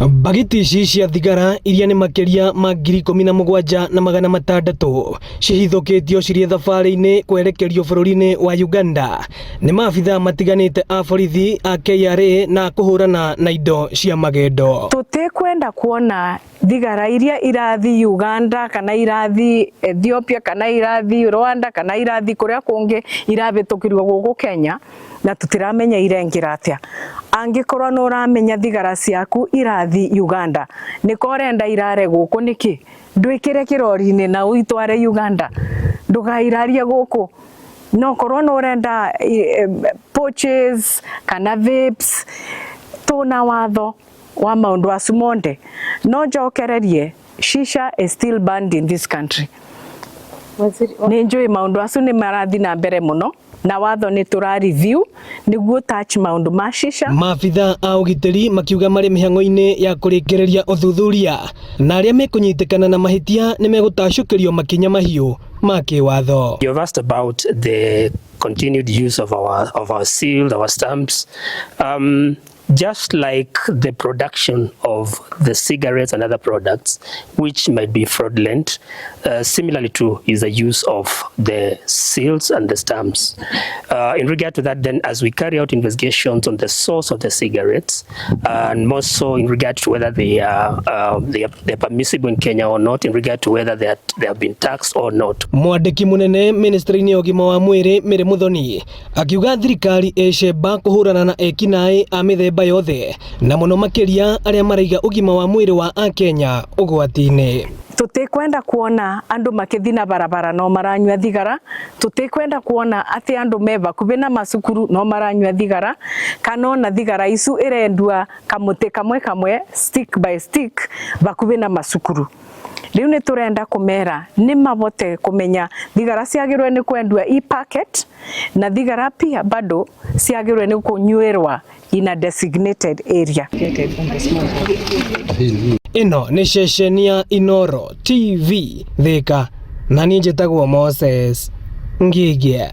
Mbagiti ici cia thigara iria nĩ makĩria ma 17,600 cihithũkĩtio cirĩ thabarĩ-inĩ kwerekerio bũrũri-inĩ wa Uganda nĩ maabithaa matiganĩte a borithi a KRA na kũhũrana na indo cia magendo. Tũtikwenda kuona thigara iria irathi Uganda kana irathi Ethiopia kana irathi Rwanda kana irathi kuria kungi irabĩtũkĩrio gũkũ Kenya na tũtiramenya irengĩra atĩa. Angĩkorwo nĩ ũramenya thigara ciaku irathi Uganda nĩko ũrenda irare gũkũ nĩkĩ? Ndwĩkĩre kĩrori-inĩ na ũitware Uganda, ndũkairarie gũkũ. No korwo nĩ ũrenda pouches kana vapes, tũna watho wa maũndũ acu monde. No njokererie, shisha is still banned in this country. Nĩ njũĩ maũndũ acu nĩ marathi na mbere mũno na watho nĩ tũra review nĩguo touch maũndũ ma shisha. Maabithaa a ũgitĩri makiuga marĩ mĩhang'o-inĩ ya kũrĩkĩrĩria ũthuthuria na arĩa mekũnyitĩkana na mahĩtia nĩ megũtacũkĩrio makinya mahiũ ma kĩwatho. You've asked about the continued use of our seals, our stamps. Just like the production of the cigarettes and other products, which might be fraudulent, similarly to is the use of the seals and the stamps. In regard to that, then, as we carry out investigations on the source of the cigarettes, and more so in regard to whether they are permissible in Kenya or not, in regard to whether they have been taxed or not. Mwandĩki mũnene ministry-inĩ ya ũgima wa mwĩrĩ Mary Muthoni akiuga thirikari ĩcemba kũhũrana na ekinaĩ a mĩthemba yothe na mũno makĩria arĩa maraiga ũgima wa mwĩrĩ wa akenya ũgwati-inĩ. Tutikwenda kuona andu makithi na barabara no maranyua thigara, tutikwenda kuona ati andu me bakubi na macukuru no maranyua thigara, kana ona thigara icu irendua kamuti kamwe kamwe, stick by stick, bakubi na macukuru. Riu ni turenda kumera ni mabote kumenya thigara ciagirwe ni kwendua i packet na thigara pia bado ciagirwe ni kunyuirwa in a designated area. Ĩno nĩ ceceni ya Inoro TV Thika na niĩ njĩtagwo Moses Ngigie.